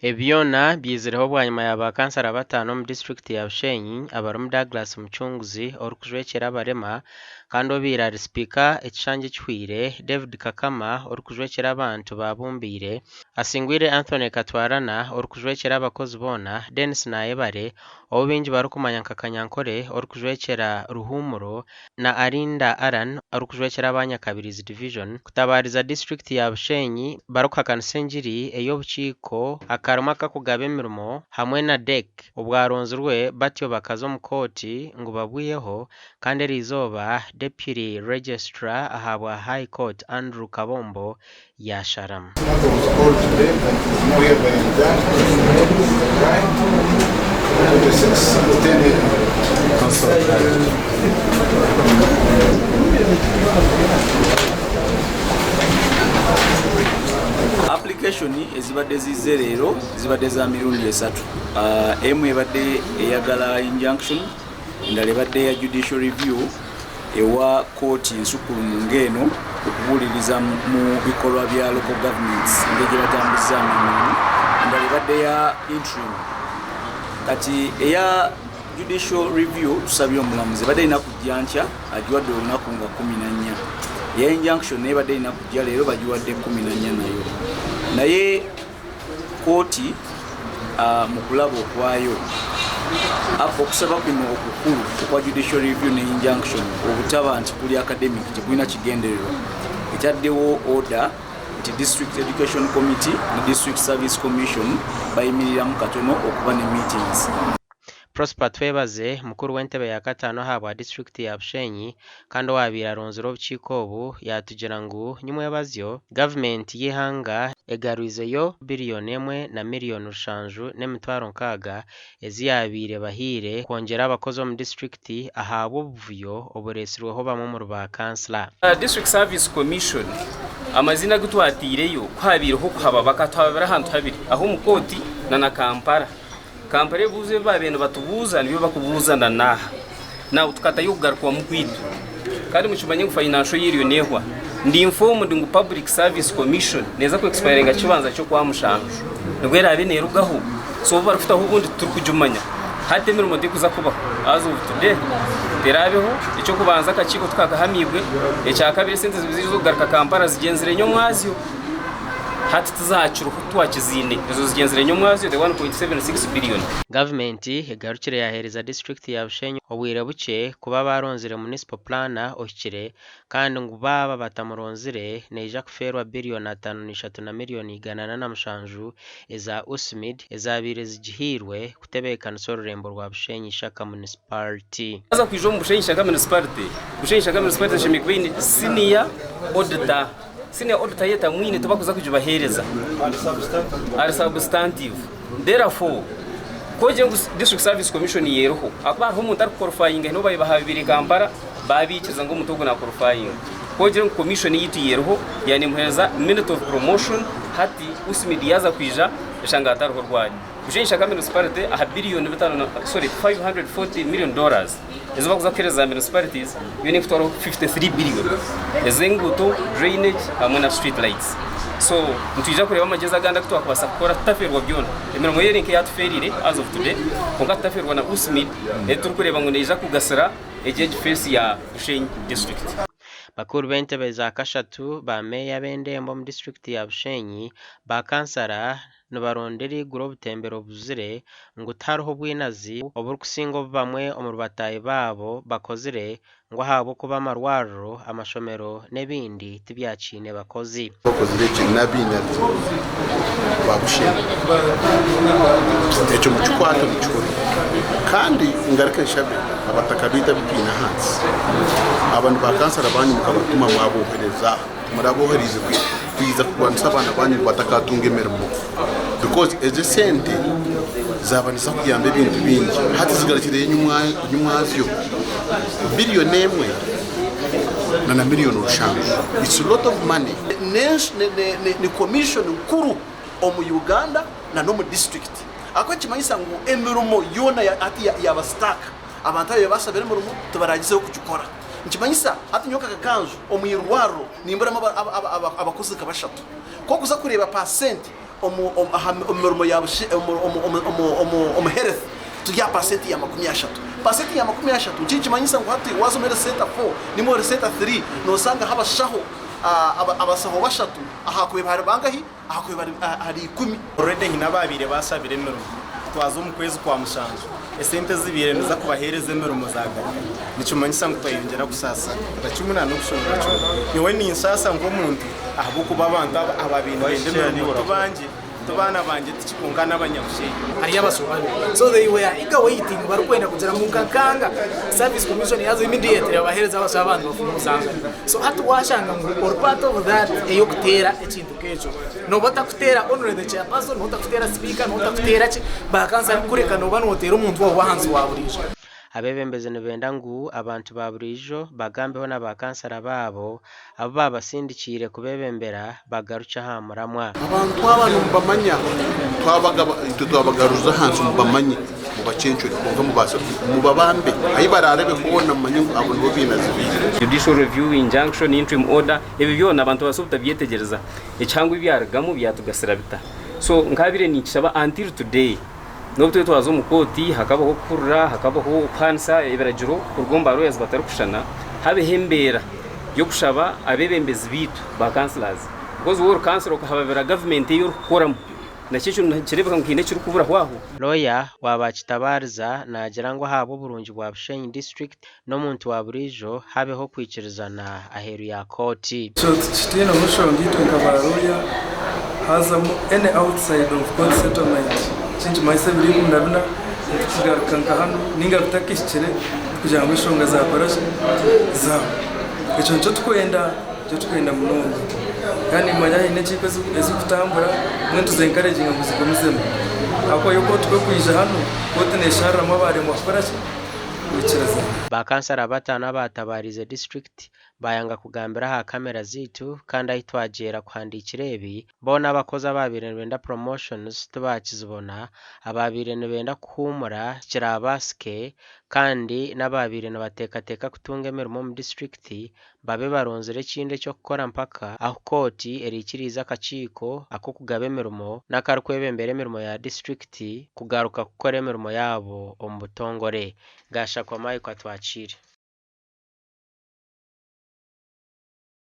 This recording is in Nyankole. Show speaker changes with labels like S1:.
S1: Ebi byona byizireho bwanyima ya ba kansara bataano omu disiturikiti ya Bushenyi abarimu Douglas Mucunguzi orikujwekyera abarema kandi obaire ari sipiika ekishangye ekihweire, David Kakama orikujwekyera abantu ba Bumbeire, asingwire Anthony Katwarana orikujwekyera abakozi boona, Denis Nayebare ou baingi barikumanya nka Kanyankore orikujwekyera Ruhumuro na Arinda Allan orikujwekyera aba Nyakabirizi Division kutabaariza disiturikiti ya Bushenyi barikuhakanisa engiri ey'obukiiko akarimu akakugaba emirimo hamwe na Dec obwaronzirwe batyo bakaza omu kooti ngu babwiheho kandi eriizooba Deputy Registrar ahabwa High Court Andrew Kabombo yaasharamu.
S2: Application ezibadde zizze leero zibadde za mirundi esatu. Ah, emu ebadde eyagala injunction, endala ebadde ya judicial review ewa kkooti ensukkulumu ng'eno okubuuliriza mu bikolwa bya local governments engeri gye batambuzzaamu emirimu endala ebadde ya interim kati eya judicial review tusabye omulamuzi ebadde erina kujja nkya agiwadde olunaku nga 14 eya injunction naye ebadde erina kujja leero bagiwadde 14 nayo naye Kkooti mu kulaba okwayo okusaba kuno okukulu okwa judicial review ne injunction obutaba nti kuli academic tekulina kigendererwa etaddewo order nti district education committee ne district service commission bayimiriramu katono okuba ne meetings.
S1: Prosper Twebaze, mukuru w'entebe ya kataano ahabwa disiturikiti ya Bushenyi kandi owaabaire aronzire obukiiko obu yaatugira ngu nyimwebazyo gavumenti y'eihanga egarwizeyo biriyoni emwe na miriyoni rushanju n'emitwaro nkaaga ezi yaabaire ebahaire kwongyera abakozi omu disiturikiti ahabw'obuvuyo obureetsirweho bamwe omuri ba kansila.
S3: District Service Commission amaziina agu twataireyo ku haabaireho okuhaba bakatuhababira ahantu habiri aho omu kooti na na Kampala. Kampala ebibuuzo ebi baabaire nibatubuuza nibyo barikubuuza na n'aha. Now tukatayo okugarukwamu kwaitu. Kandi mukimanye ngu financial year eriyo neehwa. Ndi informed ngu Public Service Commission neeza ku expiringa kibanza ky'Okwamushanju. Nibwo eraabe neerugaho. So obu barikutaho obundi titurikugimanya. Hati emirimo terikuza kubaho as of today teraabeho. Eky'okubanza akakiiko tikakahamiibwe. Ekyakabiri esente zibaire z'okugaruka Kampala zigyenzire nyomwazyo. Hati tizakiriho twakiziine ezo zigyenzire nyomwazyo the 1.76 billion.
S1: Gavumenti egarukire yaheereza disiturikiti ya Bushenyi obwire bukye kuba baaronzire Municipal Planner ohikire kandi ngu baaba batamuronzire neija kufeerwa biriyoni 53 na miriyoni 407 eza USMID ezaabaire zigihairwe kutebeekanisa orurembo rwa Bushenyi Ishaka Municipality.
S3: Waaza kwija omu Bushenyi Ishaka Municipality, Bushenyi Ishaka Municipality eshemereire kuba eine Senior Auditor. Senior auditor ye tamwine tibakuza kugibahereza ari substantive therefore ku ogire ngu district service commission yeriho ahakuba hariho omuntu ari kuqualifyinga haine obu bahabire Kampala babikiriza ngu omuntu ogu na qualifyinga ku ogire ngu commission yitu yeriho yaba nemuhereza minute of promotion hati USMID yaza kwija eshanga hatariho rwari. Bushenyi Shaka Municipality aha biriyoni bitano na sorry 540 million dollars ezi bakuza kuhereza za municipalities yo nekutwaraho 53 billion ez'enguuto, drainage hamwe na street lights. So nitwija kureeba amagyezi agandi aku twakubaasa kukora tutafeerwa byona. Emirimo yo eri nk'eyatufeerire as of today kwonka tutafeerwa na USMID ei turikureeba ngu neija kugasira egi egi face ya Bushenyi district.
S1: Bakuru b'entebe za kashatu, ba meeya b'endembo omu disiturikiti ya Bushenyi, ba kansara nibaronda erigura obutembero buzire ngu tihariho bwinazi oburikusinga obu bamwe omuri bataahi baabo bakozire ngu ahabw'okuba amarwariro, amashomero n'ebindi tibyakiine bakozi.
S4: Bakozire eki n'abainazi ba Bushenyi. Ekyo mukikwate mukikore. Kandi ngaruke nshabe abataka baitu abu twine ahansi, aba ni bakansara banyu mukabatuma mwabohereza. Murabohereize kwija kurwanisa abaana banyu ngu batakatunga emirimo because ezi esente zaba niziza kuyamba ebintu bingi hati zigarukireyo enyimwazyo billion emwe na million rushanju it's lot of money.
S5: Ni commission nkuru omu Uganda na n'omu district ahakuba nikimanyisa ngu emirimo yoona hati yaba stuck abantu ababaire bashabire emirimo tibaragizeho kugikora. Nikimanyisa hati nyowe nka Kakanju omu irwariro nimburamu abakozi nka bashatu. Ku orikuza kureeba paasenti. Omu aha mirimo ya omu omu health turi aha pasenti ya 30. Pasenti ya 30 nikimanyisa ngu hati waaza omu health center 4 ninga health center 3 nooshangaho abashaho abasaho bashatu aha kubaire hari bangahi? Aha kubaire hari ikumi.
S6: Already haine abaabaire baashabire emirimo twaza omu kwezi kwa mushanju esente ezibaire niza kubaheereza emirimo zaagaruka nikimanyisa ngu twayongyera kusaasira kimwe na n'okushorora kimwe. Nyowe ninshaasa nk'omuntu ahabw'okuba abantu aba ababaire nibenda emirimo ti bangye, ti baana bangye tiki kwonka n'abanyabushenyi.
S7: Hariyo abasuma babiri so they were eager waiting barikwenda kugira ngu nka nkanga service commission yaza immediately babahereze abasuma abandi bafune obuzangane so hati washanga ngu ori part of that eyokuteera ekintu nkekyo noba otakuteera only the chairperson noba otakuteera speaker noba otakuteera ki ba kansara kureka noba noteera omuntu wawe wahansi wa buriijo.
S1: Abeebembezi nibenda ngu abantu ba buriijo bagambeho na baakansara baabo abu baabasindikiire kubeebembera bagarukye aha muramwa.
S4: Abantu aba nimubamanya, twabagaba, itwe twabagaruza ahansi mubamanye, mubacencure, kwonka mubaase mubabambe ahi baraarebe hoona mumanye ngu abo nibo bainazi baitu.
S3: Judicial review, injunction, interim order, ebi byona abantu nibabaasa obutabyetegyereza. Ekihango ebyarugamu byatugasira bita? So nkabaire ninkishaba until today. N'obu twaba twaza omu kooti hakabaho okuhurira, hakabaho okuhaanisa ebiragiro kuruga omu ba lawyers batarikushushana, habeho embeera y'okushaba abeebembezi baitu ba councillors because waaba ori councillor okahababira gavumenti ei orikukoramu nakyo ekyo nikireebeka ngu haine ekirikuburaho aho.
S1: Looya wa Bakitabaariza naagira ngu ahabw'oburungi bwa Bushenyi District n'omuntu wa buriijo habeho okwikirizana aheeru ya kooti.
S8: So titwine mushonga itwe nka ba lawyer hazamu any outside of court settlement ekinikimanyisa ebiro 14 nitukigaruka nka hanu ninga bitakahikire kugira ngu enshonga zakora ki zahwa. Ekyo nikyo tukwenda nikyo tukwenda munonga kandi nimanya haine enkiiko ezikutambura mbwenu tuzi encouraginga ngu zigumizemu ahabw'okuba yo kooti ku ekwija hanu kooti neshariramu abaremwa kukora ki kwikiriza.
S1: Ba kansara bataano abaatabaariize disiturikiti baayanga kugambira aha kamera zaitu kandi ahi twagyeera kuhandiikira ebi, boona abakozi abaabaire nibenda promotions tibaakizibona, abaabaire nibenda kuhuumura tikiraabaasike kandi n'abaabaire nibateekateeka kutunga emirimo omu disiturikiti babe baronzire ekindi eky'okukora mpaka ahu kooti eraikiriize akakiiko ak'okugaba emirimo n'akarikwebembera emirimo ya disiturikiti kugaruka kukora emirimo yaabo omu butongore. Gashakwa Mike Atwakiire.